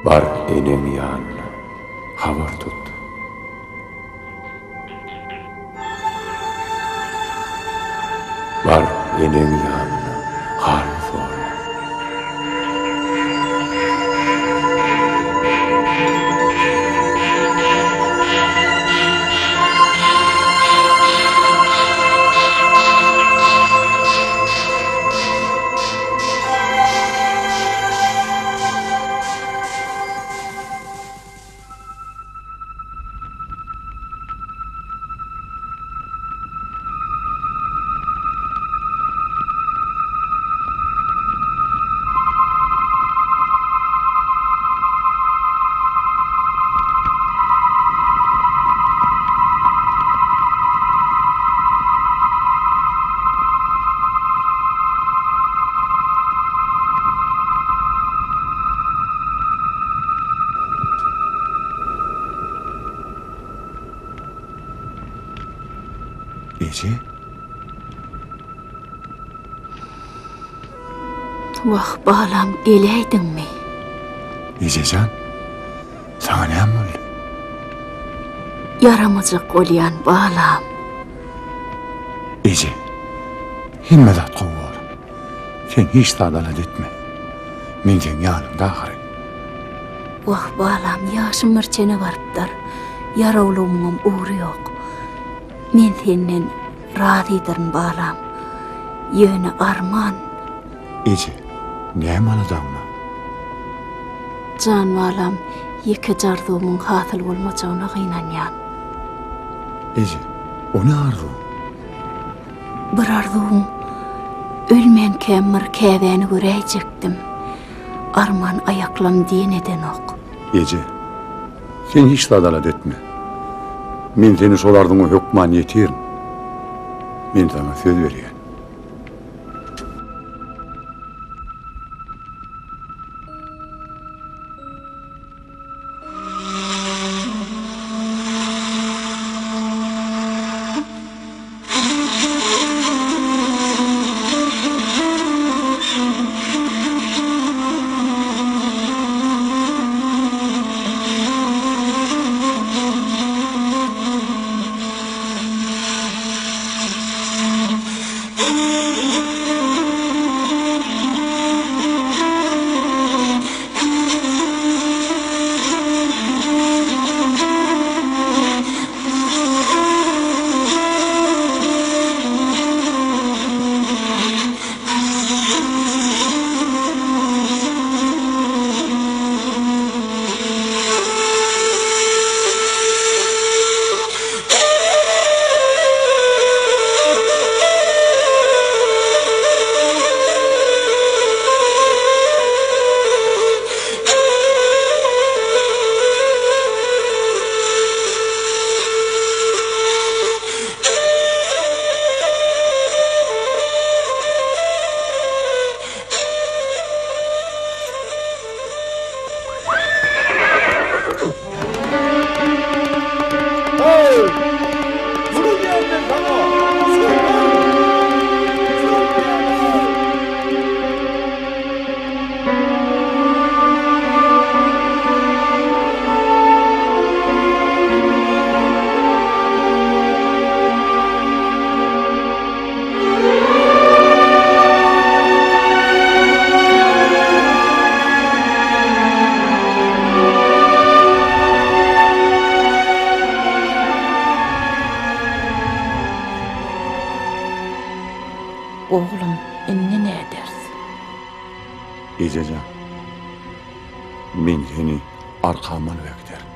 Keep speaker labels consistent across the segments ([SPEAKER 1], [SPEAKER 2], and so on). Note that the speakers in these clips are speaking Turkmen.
[SPEAKER 1] Bar eneň ýanyna, habar tut. Bar eneň ýanyna, halyny sora.
[SPEAKER 2] Eje?
[SPEAKER 3] Wah, balam, geläýdiňmi?
[SPEAKER 2] Ejejan, saňa näme boldy?
[SPEAKER 3] Ýaramajak bolýan, balam.
[SPEAKER 2] Eje, hemme zat gowy bolar. Sen hiç zat alada etme. Men seň ýanyňda ahyry.
[SPEAKER 3] Wah, balam, ýaşym bir çene barypdyr. Ýarawlygymyňam ugry ýok. Men senden razydyryn, balam. Ýöne arman.
[SPEAKER 2] Eje, näme aladaň bar?
[SPEAKER 3] Jan balam, ýekeje arzuwymyň hasyl bolmajagyna gynanýan.
[SPEAKER 2] Eje, o ne arzuw?
[SPEAKER 3] Bir arzuwym, ölmänkäm bir Käbäni göräýjekdim. Arman aýaklam diýen edenok.
[SPEAKER 2] Eje, sen hiç zat alada etme. Men seni şol arzuňa hökman ýetirin. Men saňa söz berýän.
[SPEAKER 3] Oglum, indi näderis?
[SPEAKER 2] Eje jan, men seni arkama alyp äkiderin.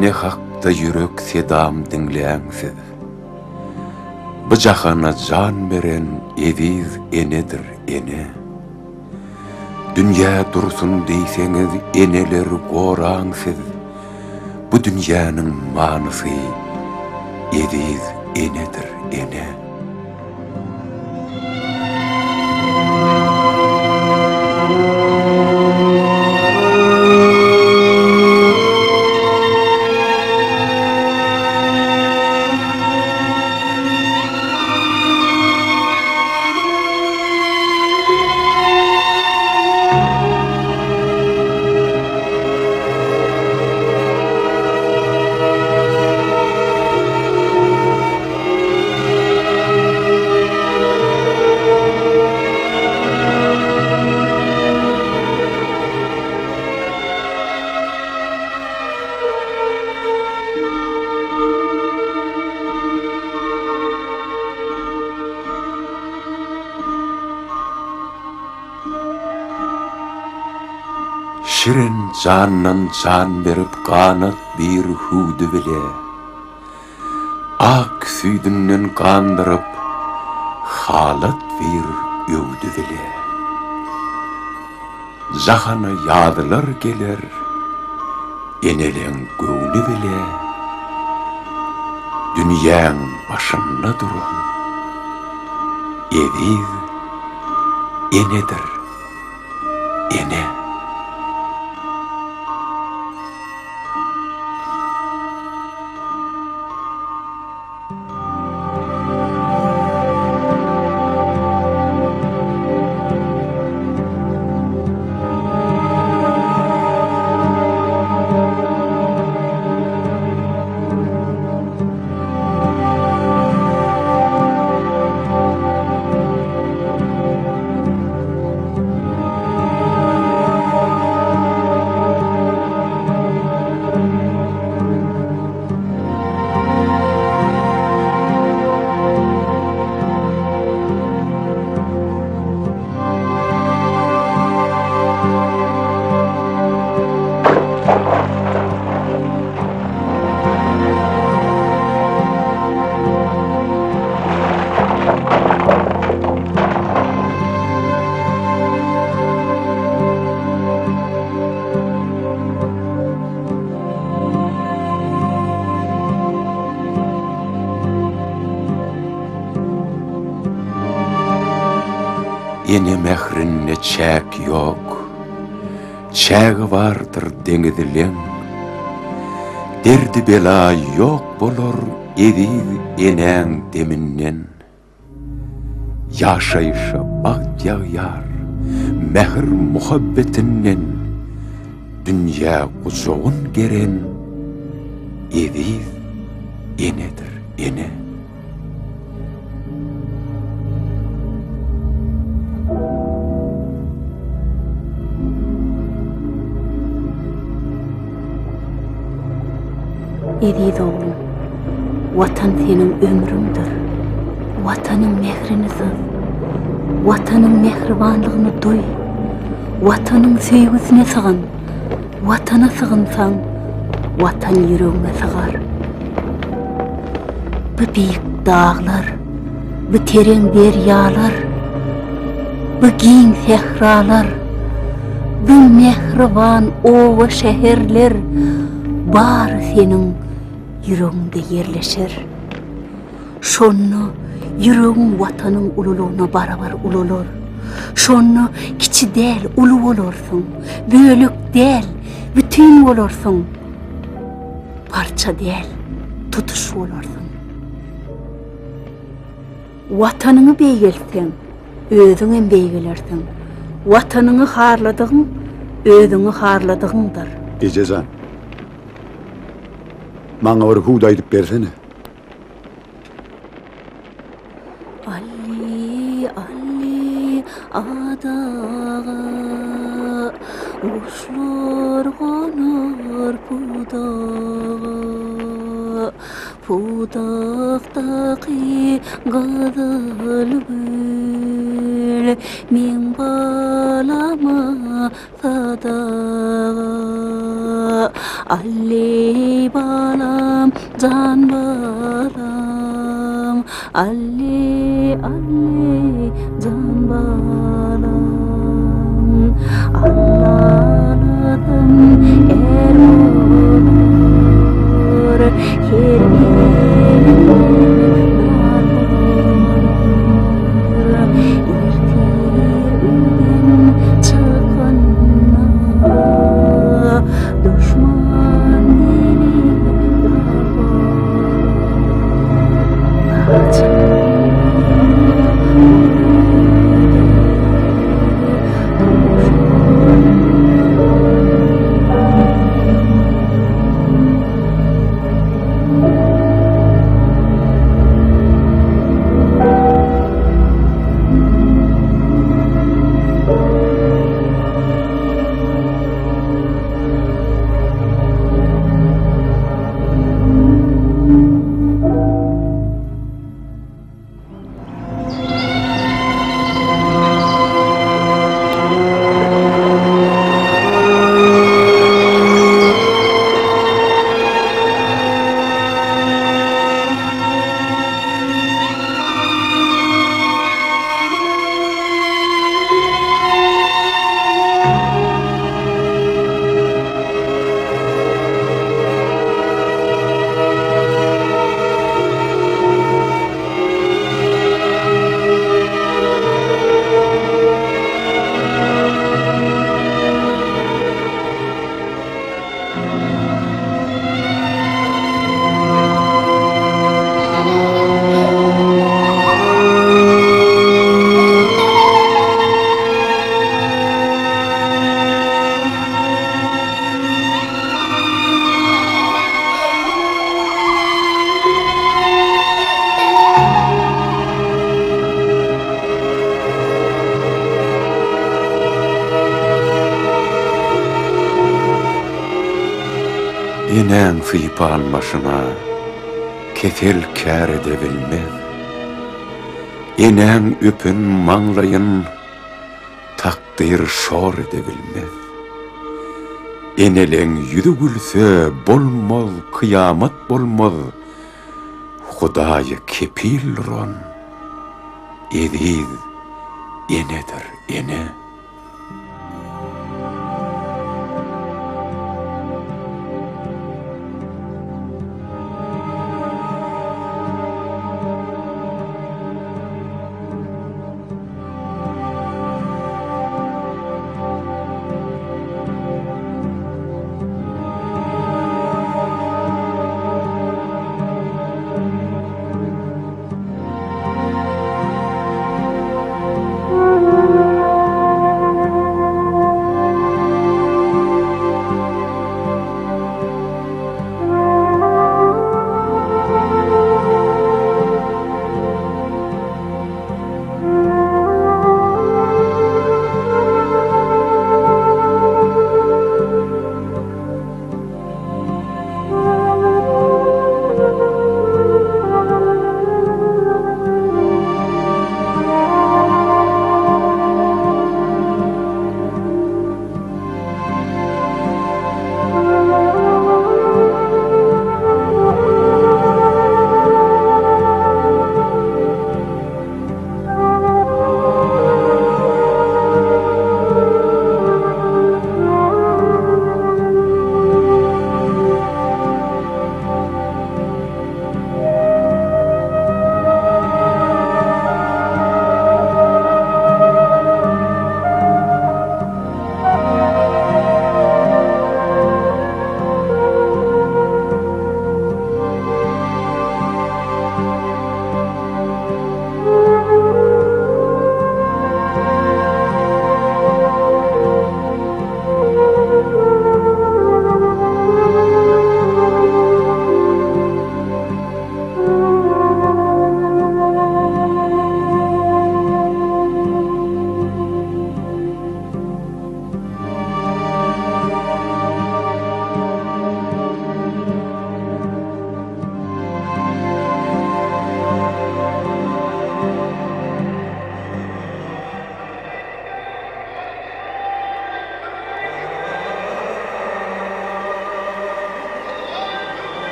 [SPEAKER 1] Ene hakda ýürek sedam diňläň siz. Bu jahana jan beren eziz enedir ene. Dünýä dursun diýseňiz eneleri goraň siz. Bu dünýäniň manysy eziz enedir ene. Şirin jandan jan berip ganat bir hüwdi bile. Ak süýdünden gandyryp, halat bir öwdi bile. Jahana ýazlar geler, eneleň göwni bile. Dünýäň başynda duran eziz enedir, ene. Ene mährinde çäk ýok, Çägi bardyr deňiz-leň. Derdi-bela ýok bolar eziz enäň deminden. Ýaşaýşa bagt ýagýar mähir-muhabbetinden Dünýä gujagyn geren eziz enedir ene.
[SPEAKER 3] Eziz oglum, Watan seniň ömrüňdir. Watanyň mährini syz. Watanyň mähribanlygyny duý. Watanyň söýgüsine sygyn. Watana sygynsaň, Watan ýüregiňe sygar. Bu beýik daglar, bu tereň derýalar, bu giň sähralar, bu mähriban oba-şäherler bary seniň ýüregiňde ýerleşer. Şonda ýüregiň Watanyň ululygyna barabar ulalar. Şonda kiçi däl, uly bolarsyň, bölek däl, bütin bolarsyň. Parça däl, tutuş bolarsyň. Watanyňy beýgeltseň, özüňem beýgelersiň. Watanyňy harladygyň, özüňi harladygyňdyr.
[SPEAKER 2] Eje jan, maňa bir hüwdi aýdyp bersene.
[SPEAKER 3] Alli, alli, adaga, Guşlar gonar pudaga. Pudakdaky gyzyl gül. Meň balama sadaga. Alli balam, jan balam, Alli, alli, jan balam. Allanazym är bolar, Her elinde nar bolar. Ertir öýden çykanda, Duşman dili dar bolar.
[SPEAKER 1] Enäň sypan başyna kesel kär edebilmez. Enäň öpen maňlaýyn Takdyr şor edebilmez. Eneleň ýüzi gülse bolmaz kyýamat bolmaz Hudaýa kepil duran eziz enedir ene.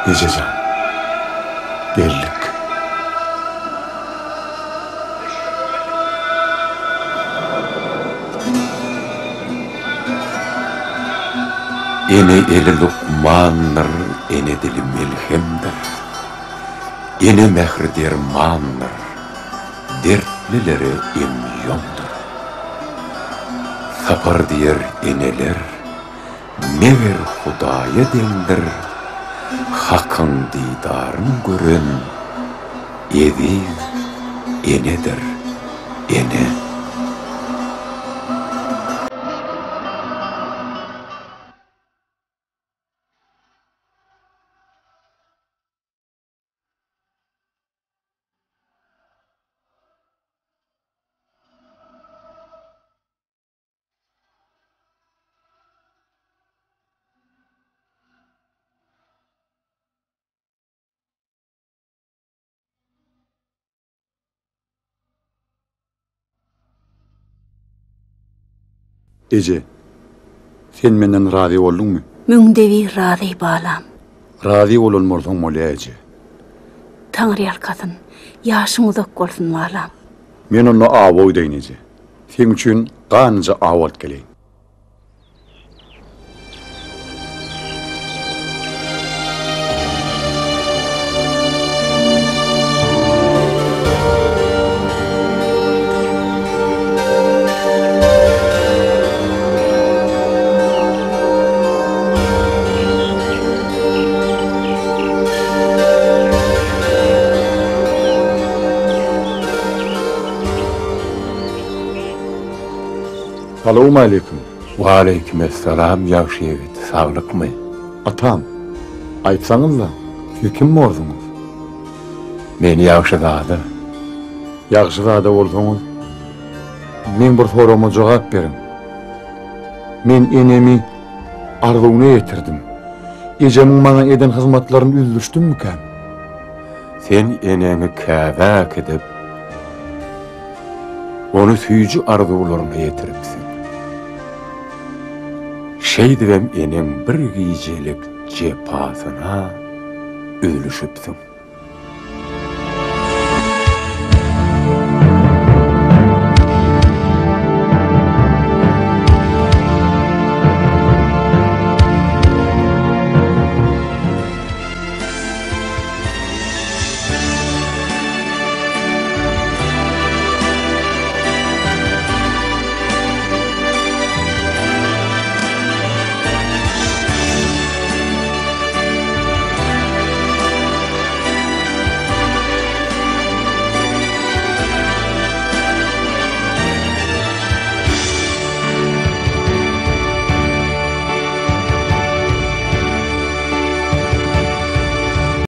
[SPEAKER 2] Eje jan, geldik.
[SPEAKER 1] Ene eli lukmandyr, ene dili melhemdir. Ene mähri dermandyr, dertlilere em-ýomdur. Sapar diýer eneler, meger Hudaýa deňdir, Hakyň didaryn gören eziz enedir, ene.
[SPEAKER 2] Eje, sen menden razy bolduňmy?
[SPEAKER 3] Müňde bir razy, balam.
[SPEAKER 2] Razy bolan bolsaň bolýa, eje.
[SPEAKER 3] Taňryýalkasyn, ýaşyň uzak bolsun, balam.
[SPEAKER 2] Men onda awa gideýin, eje. Seň üçin ganlyja aw alyp geleýin. Salowmaleýkim.
[SPEAKER 1] Waleýkimessalam ýagşy ýigit, saglykmy?
[SPEAKER 2] Atam, aýtsaňyzla, siz kim borsuňyz?
[SPEAKER 1] Men ýagşyzada.
[SPEAKER 2] Ýagşyzada bolsaňyz, meň bir soragyma jogap beriň. Men enemi arzuwyna ýetirdim. Ejemiň maňa eden hyzmatlaryny üzdüşdimmikäm?
[SPEAKER 1] Sen eneňi Käbä äkidip, ony süýji arzuwlaryna ýetiripsiň. Şeýdibem eneň bir gijelik jepasyna üzlüşipsiň.